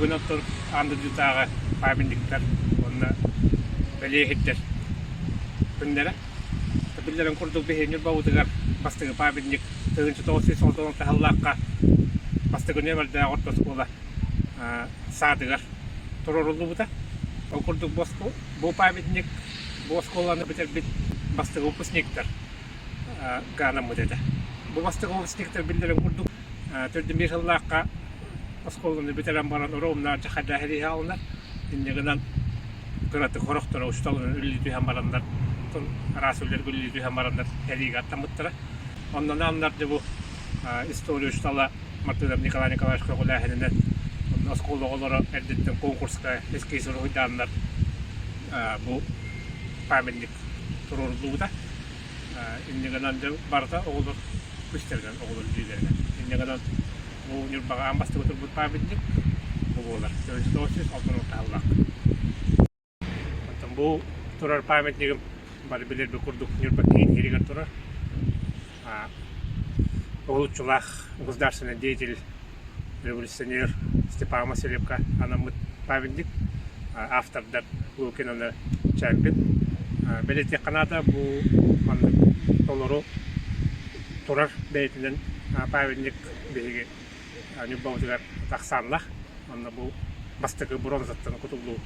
Бүгүн оттон аан дойдутааҕы памятниктар уонна бэлиэ иһиттэр күннэрэ. Биллэрин курдук биһиги Ньурбабытыгар бастакы памятник 1996 сыллаахха бастакы нүөмэрдээх орто оскуола саадыгар туруоруллубута. Ол курдук бу памятник бу оскуоланы бүтэрбит бастакы выпускниктар анаммыт этэ. Бу бастакы выпускниктар биллэрин курдук төрдүн биир сыллаахха оскуоланы бүтэрэн баран ровно дьахайдаа сэрииһэ аҕаллар. Инньэ гынан кыратык хорохторо учууталынан үлэлии түһэн бараннар, араас үлэлэргэ үлэлии түһэн бараннар сэриигэ аттаммыттара. Онно ааннар дьэ бу история учуутала Мартынов Николай Николаевич көҕүлээһининэн оскуола оҕолоро эрдэттэн конкурска эскиз уруһуйдааннар бу памятник туруоруллубута. Инньэ гынан дьэ барыта оҕолор күстэринэн, оҕолор илиилэринэн. Инньэ гынан бу Ньурбаҕа аан бастакы турбут памятник бу буолар. 1996 сыллаах. Оттон бу турар памятнигым бары билэрбит курдук Ньурба киин иһигэр турар. Уһулуччулаах государственный деятель, революционер Степан Васильевка анаммыт памятник. Автордар Лукин уонна Чампин. Бэлиэтиэххэ наада бу маннык толору турар бэйэтинэн памятник биһиги Ньурбабытыгар тахсааннах. Онно бу бастакы бронзаттан кутуллуу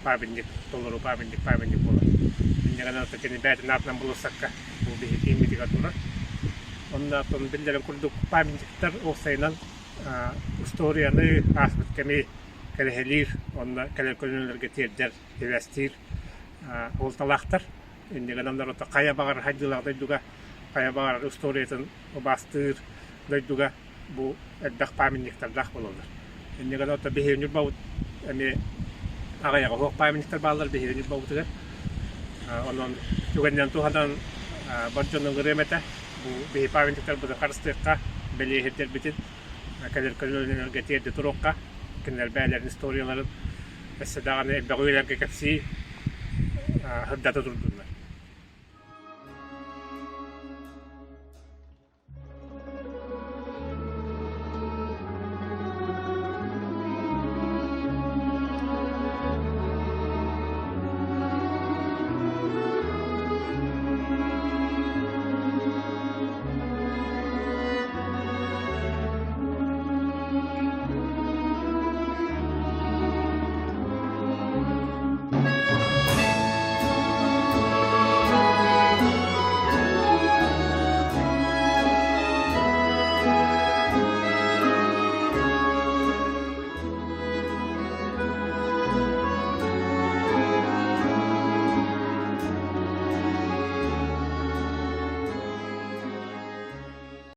памятник, толору памятник, памятник буолар. Инньэ гынан кини бэйэтин аатынан болуоссакка бу биһиги кииммитигэр турар. Онно оттон биллэрин курдук памятниктар уопсайынан устуоруйаны ааспыт кэми кэрэһэлиир уонна кэлэр көлүөнэлэргэ тиэрдэр, сибээстиир уолталаахтар. Инньэ гынан норуота хайа баҕарар хайдыылаах дойдуга, хайа баҕарар устуоруйатын убаастыыр дойдуга бу элбэх памятниктардаах буолаллар. Инньэ гынан оттон биһиги Ньурбабыт эмиэ аҕыйаҕа суох памятниктар бааллар биһиги Ньурбабытыгар. Онон түгэнинэн туһанан бар дьону ыҥырыам этэ. Бу биһиги памятниктарбытын харыстыахха, бэлиэһирдэрбитин кэлэр көлүөнэлэргэ тиэрдэ туруохха, кинилэр бэйэлэрин историяларын өссө даҕаны элбэх үйэлэргэ кэпсии, сырдата турдун.